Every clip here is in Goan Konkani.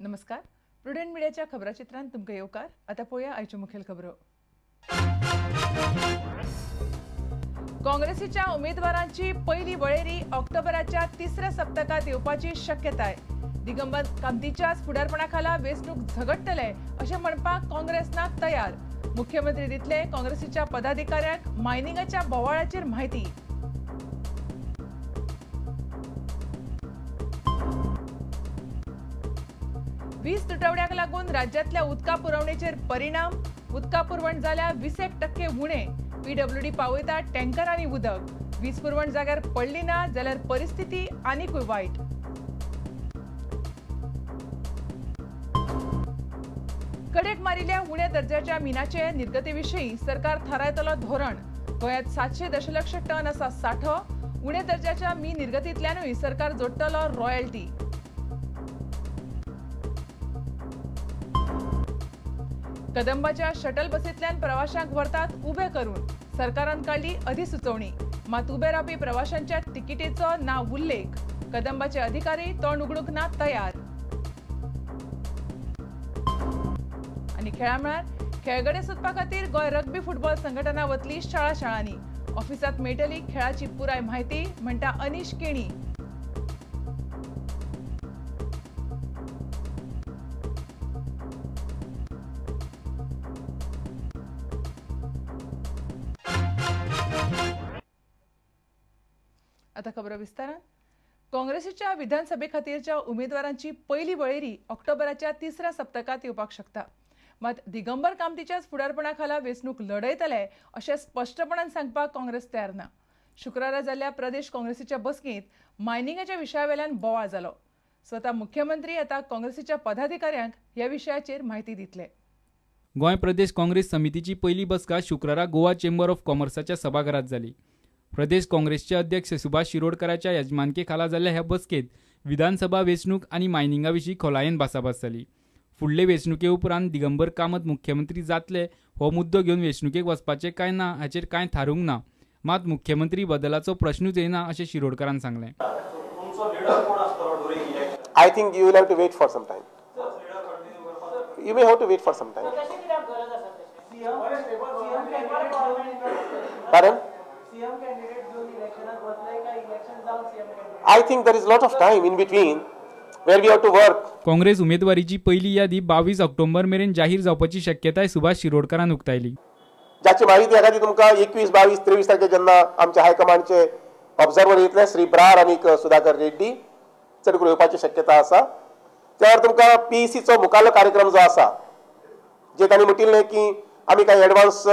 नमस्कार, प्रुडंट मीडियाच्या खबराचित्रांत तुमकां येवकार. आतां पळोवया आयच्यो मुखेल खबरो. काँग्रेसीच्या उमेदवारांची पयली वळेरी ऑक्टोबराच्या तिसऱ्या सप्तकांत येवपाची शक्यताय. दिगंबर कामतीच्याच फुडारपणा खाला वेंचणूक झगडटले अशें म्हणपाक काँग्रेस ना तयार. मुख्यमंत्री दितले काँग्रेसीच्या पदाधिकाऱ्यांक मायनिंगाच्या बोवाळाचेर म्हायती. वीज तुटवड्याक लागून राज्यांतल्या उदका पुरवणेचेर परिणाम. उदका पुरवण जाल्या 20% उणे. पीडब्ल्यूडी पावयता टँकरांनी उदक. वीज पुरवण जाग्यार पडली ना जाल्यार परिस्थिती आनीकूय वायट. कडेक मारिल्ल्या उण्या दर्जाच्या मिनाचे निर्गती विशीं सरकार थारायतलो धोरण. गोंयांत 700 दशलक्ष टन आसा सांठो. उण्या दर्जाच्या मीन निर्गतींतल्यानूय सरकार जोडटलो रॉयल्टी. कदंबाच्या शटल बसींतल्यान प्रवाशांक व्हरतात उबे करून. सरकारान काडली अधिसुचोवणी. मात उबे रावपी प्रवाशांच्या तिकिटेचो ना उल्लेख. कदंबाचे अधिकारी तोंड उगडूंक ना तयार. आनी खेळा मळार खेळगडे सोदपा खातीर गोंय रग्बी फुटबॉल संघटना वतली शाळा शाळांनी. ऑफिसांत मेळटली खेळाची पुराय म्हायती म्हणटा अनीश केणी. आता खबर विस्तारान. काँग्रेसीच्या विधानसभे खातीरच्या उमेदवारांची पयली वळेरी ऑक्टोबराच्या तिसऱ्या सप्तकांत येवपाक शकता. मात दिगंबर कामतीच्याच फुडारपणा खाला वेंचणूक लढयतले अशें स्पश्टपणान सांगपाक काँग्रेस तयार ना. शुक्रारा जाल्ल्या प्रदेश काँग्रेसीच्या बसकेंत मायनिंगाच्या विशया वेल्यान बोवाळ जालो. स्वता मुख्यमंत्री आतां काँग्रेसीच्या पदाधिकाऱ्यांक ह्या विशयाचेर म्हायती दितले. गोंय प्रदेश काँग्रेस समितीची पयली बसका शुक्रारा गोवा चेंबर ऑफ कॉमर्साच्या सभाघरांत जाली. प्रदेश काँग्रेसचे अध्यक्ष सुभाष शिरोडकराच्या यजमानके खाला जाल्ल्या ह्या बसकेत विधानसभा वेंचणूक आनी मायनिंगा विशीं खोलायेन भासाभास जाली. फुडले वेंचणुके उपरांत दिगंबर कामत मुख्यमंत्री जातले हो मुद्दो घेवन वेंचणुकेक वचपाचें काय ना हाचेर कांय थारूंक ना. मात मुख्यमंत्री बदलाचो प्रश्नूच येना अशें शिरोडकरान सांगलें. I think you will have to wait for some time. You may have to wait for some time. Pardon? I think there is a lot of time in between where we have to work. Congress उमेदवारीची पहिली यादी 22 ऑक्टोबर मेरेन जाहीर जावपाची शक्यताय सुभाष शिरोडकरान उक्तायली. जाची माहिती एखादी तुमकां 21, 22, 23 तारखे जेन्ना आमच्या हायकमांडचे ऑब्झर्वर येतले श्री ब्रार आनी सुधाकर रेड्डी चड करून येवपाची शक्यता आसा. त्यावर तुमकां पीईसीचो मुखालो कार्यक्रम जो आसा जे तांणी म्हटिल्लें की आमी कांय एडवान्स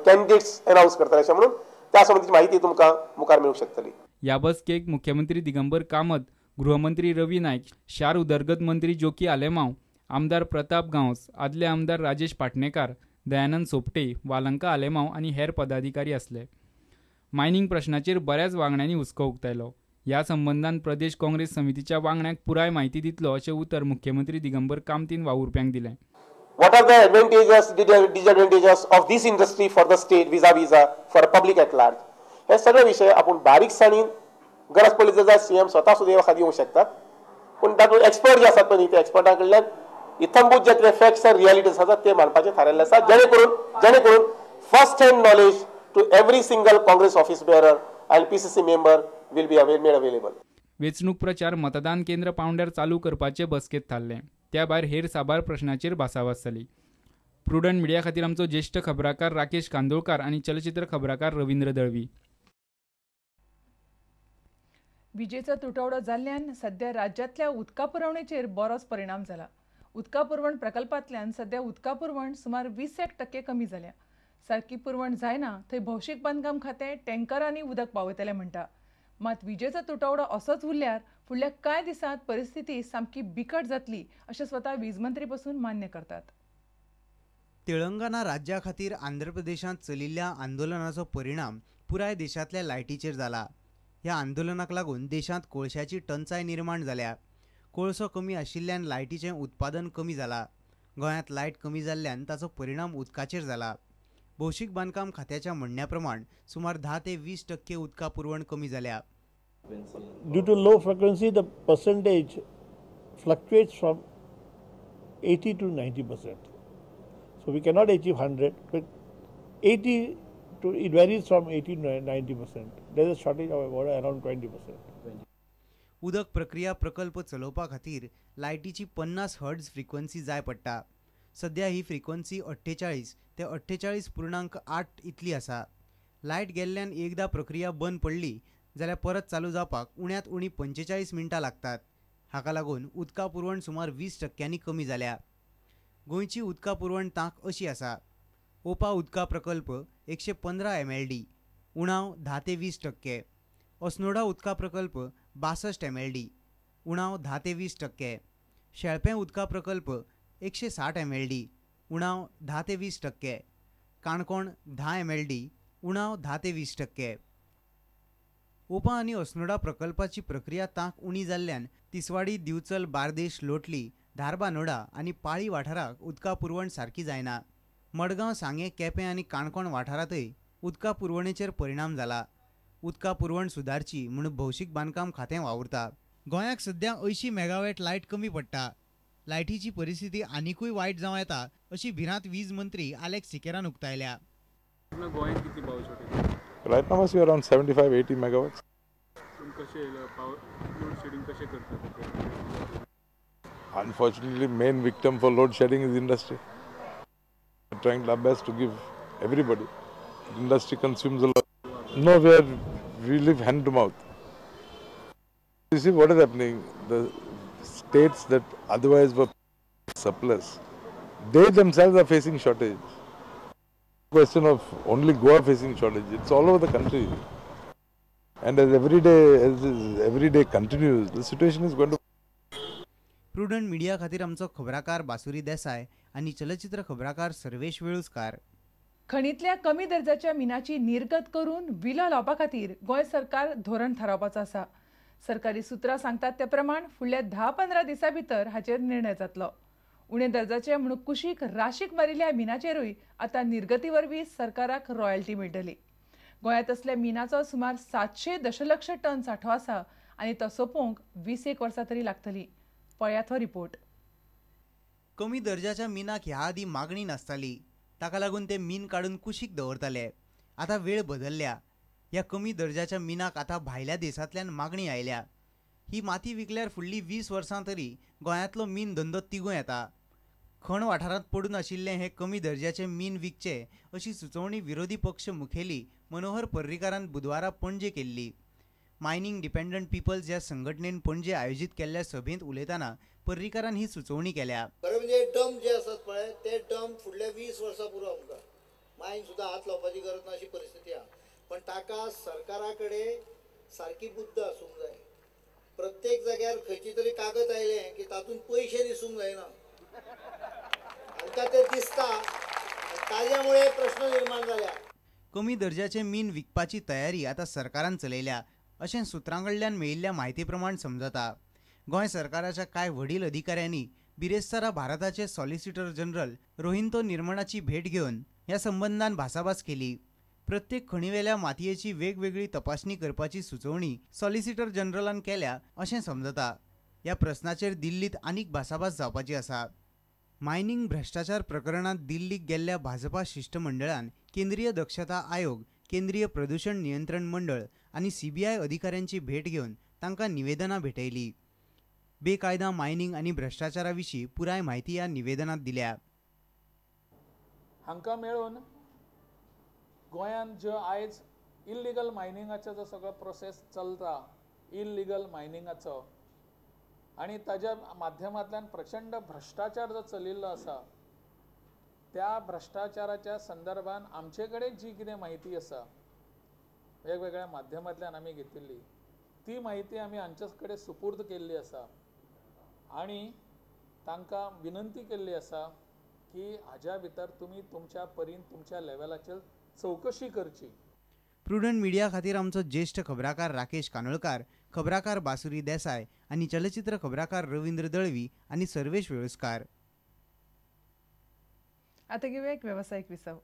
कॅन्डिडेट्स अनावन्स करतले अशें म्हणून त्या संबंदीची माहिती तुमकां मुखार मेळूंक शकतली. ह्या बसकेक मुख्यमंत्री दिगंबर कामत, गृहमंत्री रवी नायक, शार उदरगत मंत्री जोकी आलेमाव, आमदार प्रताप गांवस, आदले आमदार राजेश पाटणेकार, दयानंद सोपटे, वालंका आलेमाव आनी हेर पदाधिकारी आसले. मायनिंग प्रश्नाचेर बऱ्याच वांगड्यांनी हुस्को उक्तायलो. ह्या संबंदान प्रदेश काँग्रेस समितीच्या वांगड्यांक पुराय म्हायती दितलो अशें उतर मुख्यमंत्री दिगंबर कामतीन वावुरप्यांक दिलें. What are the advantages, disadvantages of this industry for the state vis-a-vis for public at large? हे सगळे विषय आपण बारीकसाणीन गरज पडली जाल्यार सीएम स्वता सुद्दां ह्या खातीर येवंक शकतात. पूण तातूंत एक्सपर्ट जे आसात पळय न्ही ते एक्सपर्टां कडल्यान इथंभूत जे कितें फॅक्ट्स आनी रियलिटीज आसात ते मांडपाचें थारायल्लें आसा, जेणे करून first hand knowledge to every single Congress office bearer and PCC member will be made available. वेंचणूक प्रचार मतदान केंद्र पावंड्यार चालू करपाचे बसकेंत थारलें. त्या भायर हेर साबार प्रश्नाचेर भासाभास जाली. प्रुडंट मिडिया खातीर आमचो ज्येश्ठ खबराकार राकेश कांदोळकार आनी चलचित्र खबराकार रवींद्र दळवी. विजेचो तुटवडो जाल्ल्यान सध्या राज्यांतल्या उदका पुरवणेचेर बरोच परिणाम जाला. उदका पुरवण प्रकल्पांतल्यान सध्या उदका पुरवण सुमार 20% कमी जाल्या. सारकी पुरवण जायना थंय भौशीक बांदकाम खातें टँकरांनी उदक पावयतलें म्हणटा. मात विजेचो तुटवडो असोच उरल्यार फुडल्या कांय दिसांत परिस्थिती सामकी बिकट जातली अशें स्वता वीज मंत्री पसून मान्य करतात. तेलंगणा राज्या खातीर आंध्र प्रदेशांत चलिल्ल्या आंदोलनाचो परिणाम पुराय देशांतल्या लायटीचेर जाला. ह्या आंदोलनाक लागून देशांत कोळशाची टंचाय निर्माण जाल्या. कोळसो कमी आशिल्ल्यान लायटीचें उत्पादन कमी जाला. गोंयांत लायट कमी जाल्ल्यान ताचो परिणाम उदकाचेर जाला. भौशीक बांदकाम खात्याच्या म्हणण्या प्रमाण सुमार 10 ते 20% उदका पुरवण कमी जाल्या. Due to low frequency, the percentage fluctuates from 80 to 90%. So we cannot achieve 100, but 80 to, it varies from 80 to 90%. There is a shortage of about around 20%. उदक प्रक्रिया प्रकल्प चलोवपा खातीर लायटीची 50 हर्ट्ज फ्रिक्वेन्सी जाय पडटा. सध्या ही फ्रिक्वेन्सी 48 ते 48.8 इतली आसा. लायट गेल्ल्यान एकदा प्रक्रिया बंद पडली जाल्यार परत चालू जावपाक उण्यांत उणी 45 मिनटां लागतात. हाका लागून उदका पुरवण सुमार 20% कमी जाल्या. गोंयची उदका पुरवण तांक अशी आसा. ओपा उदका प्रकल्प 115 MLD, उणाव 10 ते 20%. अस्नोडा उदका प्रकल्प 62 MLD, उणाव 10 ते 20%. शेळपें उदका प्रकल्प 160 MLD, उणाव 10 ते 20%. काणकोण 10 MLD, उणाव 10 ते 20%. ओपा आनी अस्नोडा प्रकल्पाची प्रक्रिया तांक उणी जाल्ल्यान तिसवाडी, दिवचल, बार्देश, लोटली, धारबानोडा आनी पाळी वाठाराक उदका पुरवण सारकी जायना. मडगांव, सांगें, केपें आनी काणकोण वाठारांतय उदका पुरवणेचेर परिणाम जाला. उदका पुरवण सुदारची म्हूण भौशीक बांदकाम खातें वावुरता. गोंयाक सध्या 80 मेगावॅट लायट कमी पडटा. लायटीची परिस्थिती आनिकूय वायट जावं येता अशी भिरांत वीज मंत्री आलेक्स सिकेरान उक्तायल्या. Right now must be around 75-80 megawatts. Unfortunately, main victim for load shedding is industry. We're trying our best to give everybody. Industry consumes a lot. No, we live hand to mouth. You see what is happening? The states that otherwise were surplus, they themselves are facing shortage. Question of only Goa facing shortage, it's all over the country. And as every day continues, the situation is going to. Prudent media खातीर आमचो खबराकार बासुरी देसाय आनी चलचित्र खबराकार सर्वेश वेळुस्कार. खणींतल्या कमी दर्जाच्या मिनाची निर्गत करून विलो लावपा खातीर गोंय सरकार धोरण थारावपाचो आसा. सरकारी सुत्रां सांगतात ते प्रमाण फुडल्या 10-15 दिसां भितर हाचेर निर्णय जातलो. उणे दर्जाचे म्हणून कुशीक राशीक मारिल्ल्या मिनाचेरूय आतां निर्गती वरवीं सरकाराक रॉयल्टी मेळटली. गोंयांत असल्या मिनाचो सुमार 700 दशलक्ष टन सांठो आसा आनी तो सोंपोवंक 20 वर्सां तरी लागतली. पळयात हो रिपोर्ट. कमी दर्जाच्या मिनाक ह्या आदीं मागणी नासताली. ताका लागून ते मीन काडून कुशीक दवरताले. आतां वेळ बदलल्या. ह्या कमी दर्जाच्या मिनाक आतां भायल्या देशांतल्यान मागणी आयल्या. ही माती विकल्यार फुडलीं 20 वर्सां तरी गोंयांतलो मीन धंदो तिगूं येता. खण वाठारांत पडून आशिल्लें हें कमी दर्जाचें मीन विकचें अशी सुचोवणी विरोधी पक्ष मुखेली मनोहर पर्रीकारान बुधवारा पणजे केल्ली. मायनिंग डिपेंडंट पिपल्स ह्या संघटनेन पणजे आयोजीत केल्ल्या सभेंत उलयतना पर्रीकारान ही सुचोवणी केल्या. खरें म्हणजे डंप जे आसात पळय ते डंप फुडल्या 20 वर्सां पुरो आमकां मायन सुद्दां हात लावपाची गरज ना अशी परिस्थिती आहा. पण ताका सरकारा कडेन सारकी बुद्द आसूंक जाय. प्रत्येक जाग्यार खंयची तरी कागद आयलें की तातूंत पयशे दिसूंक जायना, आमकां ते दिसता, ताज्या मुळे प्रश्न निर्माण जाल्या. कमी दर्जाचे मीन विकपाची तयारी आतां सरकारान चलयल्या अशें सुत्रां कडल्यान मेळिल्ल्या म्हायती प्रमाण समजता. गोंय सरकाराच्या कांय वडील अधिकाऱ्यांनी बिरेस्तारा भारताचे सॉलिसिटर जनरल रोहिंतो निर्मणाची भेट घेवन ह्या संबंदान भासाभास केली. प्रत्येक खणीवेल्या मातयेची वेगवेगळी तपासणी करपाची सुचोवणी सॉलिसिटर जनरलान केल्या अशें समजता. ह्या प्रस्नाचेर दिल्लीत आनीक भासाभास जावपाची आसा. मायनिंग भ्रश्टाचार प्रकरणांत दिल्लीक गेल्ल्या भाजपा शिश्टमंडळान केंद्रीय दक्षता आयोग, केंद्रीय प्रदूषण नियंत्रण मंडळ आनी सीबीआय अधिकाऱ्यांची भेट घेवन तांकां निवेदनां भेटयली. बेकायदा मायनिंग आनी भ्रश्टाचारा विशीं पुराय म्हायती ह्या निवेदनांत दिल्या. हांकां मेळून गोंयांत जो आयज इल्लिगल मायनिंगाचो जो सगळो प्रोसेस चलता, इल्लिगल मायनिंगाचो आनी ताज्या माध्यमांतल्यान प्रचंड भ्रश्टाचार जो चलिल्लो आसा त्या भ्रश्टाचाराच्या संदर्भान आमचे कडेन जी कितें म्हायती आसा वेगवेगळ्या माध्यमांतल्यान आमी घेतिल्ली ती म्हायती आमी हांच्याच कडेन सुपूर्द केल्ली आसा आनी तांकां विनंती केल्ली आसा की हाज्या भितर तुमी तुमच्या परीन तुमच्या लेवलाचेर चवकशी करची. प्रुडंट मिडिया खातीर आमचो ज्येश्ठ खबराकार राकेश कानोळकार, खबराकार बासुरी देसाय आनी चलचित्र खबराकार रवींद्र दळवी आनी सर्वेश वेळुस्कार. आतां घेवया एक वेवसायीक विसव.